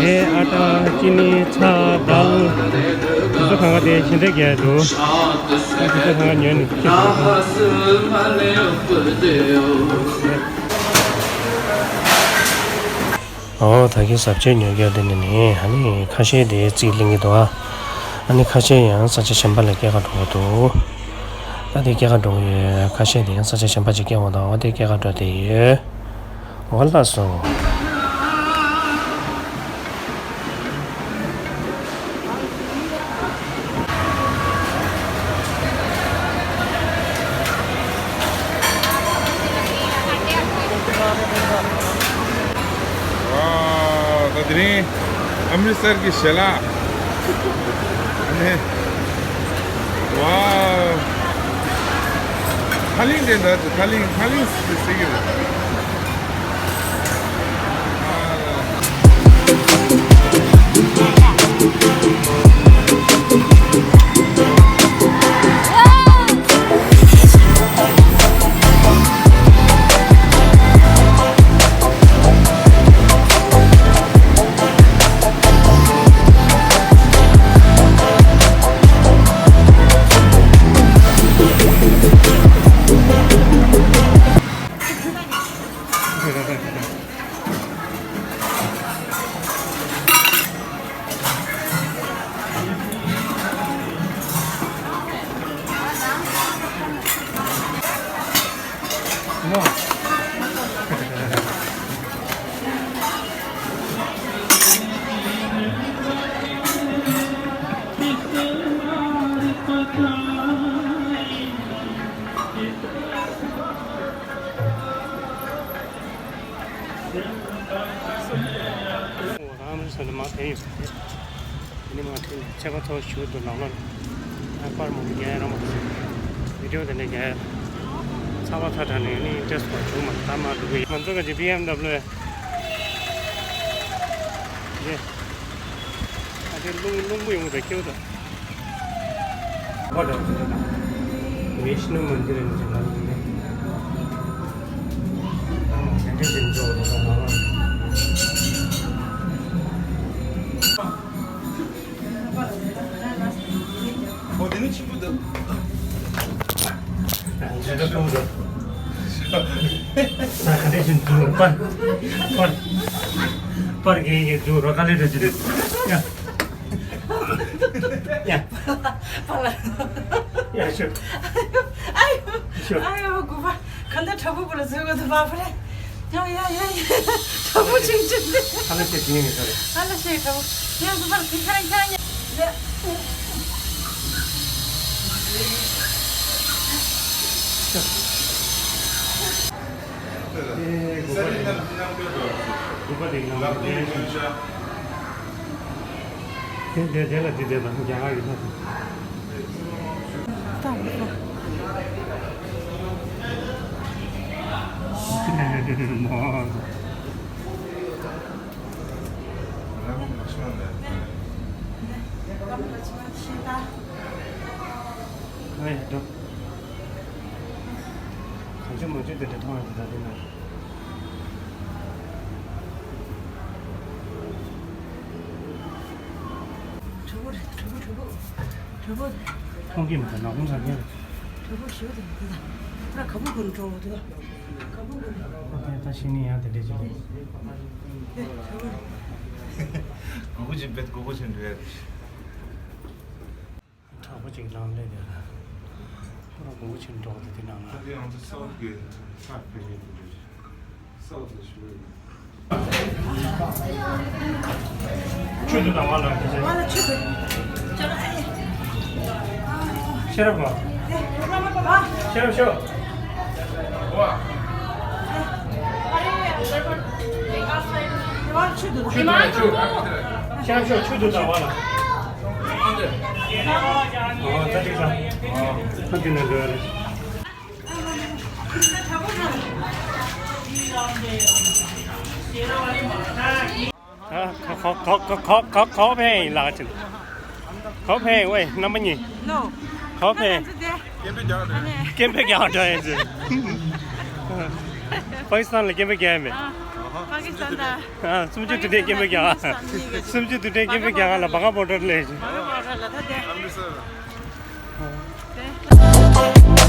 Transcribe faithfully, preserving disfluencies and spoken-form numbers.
དེ་ཨ་ཊ་ཅི་ནི་ཚྭ་དཱལ། དེ་ཚོ་གང་ག་དེ་ཞལ་འདེབས་རྒྱག་འདུག་དེ་ཚོ་གང་ག་ཉོས་ནས་ཁྱེར་འདུག་ཨོ་ད་གིན་ཟ་ཆས་ཉོ་རྒྱུ་དེ་ནི་ནི་ཨ་ནི་ཁ་ཤས་དེ་རྩིས་ལེན་གྱི་འདུག་ཨ་ནི་ཁ་ཤས་ཡང་ས་ཆ་གཞན་པ་ལ་སྐྱེལ་ག་འགྲོ་གི་འདུག་ད་དེ་སྐྱེལ་ག་འགྲོ་གི་ཡོད། ཁ་ཤས་དེ་ཡང་ས་ཆ་གཞན་པ་ཅིག་སྐྱེལ་འོང་དང་། འོ་དེ་སྐྱེལ་ག་འགྲོ་དེ་ཡོད། འོ་ལགས་སོ། ཝའོ། ད་དེ་རིང་ཨམ་རི་སར་གྱི་ཞལ་ལག་ནས། ཝའོ། ཐག་རིང་དེ་འདྲ་དེ་ཐག་རིང་ཐག་རིང་ཟེར་གྱི་རེད། ཨམ་རི་སར་ནས་མར་ཕེབས་ཡོད། དེ་ནས་མར་ཕེབས་ནས་ཆར་པ་ཚོ་ཞུ་འདུག་ལག་ལོག་ལ་པར་མང་པོ་རྒྱག་ཡ་རག་མ་སོང་། བི་ཌིའོ་དེ་འདྲ་རྒྱག་ཡ་ཚ་བ་ཚ་དྲགས་ནས་ནི་ཨིན་ཊེ་རེ་སི་ཊི་ཞིག་མ་ད་མར་འགྲོ་གི་ཡོད། ང་ཚོ་ག་ཅིག་བི་ཨེམ་ཌབ་ལིའུ་ཡ། ཡེ། ཨ་དེ་རླུང་རླུང་བུ་ཡོང་གི་འདུག་སྐྱིད་པོ་འདུག་ཝ་ཌ་ཝ་ཌ་ཝ་ཌ། ཝེ་ཤནུ་མན་དིར་ནས་ཅིག་ལ་ལུག་ནས། དེ་འདྲ་ཞིག་འཇོག་འདུག་ག་ལ། ཨོ་དེ་ནི་ཆེན་པོ་འདུག་ཇེ་ད་ཏུང་འདུག་ད་ག་དེ་བཞིན་འདུག་པར་པར་པར་གྱི་ཡིན་འདུག་རོ་ཀ་ལི་འདྲ་ཅིག་འདུག་ཡ། ཡ། པ་ལ། ཡ་ཤོ། ཨ་ཡོ། ཤོ། ཨ་ཡོ་གུ་པ། ག་འདྲ་དྲག་པོ་པོ་ལ་བཟོས་གོ་ཐུབ་པ་པ་རེད། ཡ་ཡ་ཡ་ཡ། དྲག་པོ་ཆུང་ཆུང་རེད། ཨ་ལ་ཤེས་དྲིན་ངེས་ས་རེད། ཨ་ལ་ཤེས་དྲག་པོ། ཡ་གུ་པ་ལ་ཁྱེད་ཁྱེད་རང་ཁྱེད་རང་ཉལ། ཨེ་གུ་པ་དེ་གུ་པ་དེ་ནང་དེ་དེ་དེ་ལ་དེ་དེ་དང་རྒྱ་གར་གྱི་ཐོག་གྲོད་པོ་རེད། གྲོད་པོ་གྲོད་པོ། གྲོད་པོ་རེད། མཐོང་གི་མི་འདུག་ནག་ཁུང་ཟ་མཁན་རེད། གྲོད་པོ་ཞེ་པོ་དེ་མི་འདུག་ད་ཁ་བུ་གུན་འགྲོ་འདུག་ཁ་བུ་གུན། ཨ་ད་ད་ཤི་ནི་ཡང་དེ་འདྲས་ཅིག་རེད། དེ་གྲོད་པོ་རེད། གོ་གོ་ཅིག་བེད་གོ་གོ་ཅིག་འདྲ། དྲག་པོ་ཅིག་ལངས་སླེབས་ཡོད་ལ། ཁོ་རང་མགོ་བོ་ཆེན་འགྲོགས་ཏེ་དེ་ནང་ལ། ད་དེ་ང་ཚོ་སའུ་ཐི་གི་ཚར་ཕེབས་ཡོད་རེད། སའུ་ཐི་ལ་ཞུ་ཡོད། ཆུ་དུ་དང་བ་ལ་དེ་ཚོ། བ་ལ་ཆུ་དུ། ཤེས་རབ་ལ། ཤེས་རབ་ཤོག་ཆུ་དུ་ཆུ་དུ་ཆུ་དུ། ཤེས་རབ་ཤོག་ཆུ་དུ་དང་བ་ལ། ཨོ་ད་ཅིག་ས། ཨོ་ད་ཅིག་ན་འགྲོ་ཡ་རེད། ཨ་ག་ག་ག་ག་ག་ག་ག་ཕན་ཡིན་ལགས་ཅིག་ག་ཕན་ཡིན་ཝེ་རྣམ་པ་གཉིས། No. ག་ཕན་ཡིན། སྐད་འབོད་རྒྱག་འགྲོ་ཡིན་ཟེར། པ་ཀི་སི་ཐན་ལ་སྐད་འབོད་རྒྱག་ཡིན་པས། ཨ། པ་ཀི་ ཨ། སུམ་ཅུ་དུས་དྲན་སྐྱིད་པོ་རྒྱ་གར། སུམ་ཅུ་དུས་དྲན་སྐྱིད་པོ་རྒྱ་གར་ལ་བྷ་ག་བྷོ་ཊར་སླེབས་ཤིང་། བྷ་ག་བྷོ་ཊར་ལ་ད་དེ།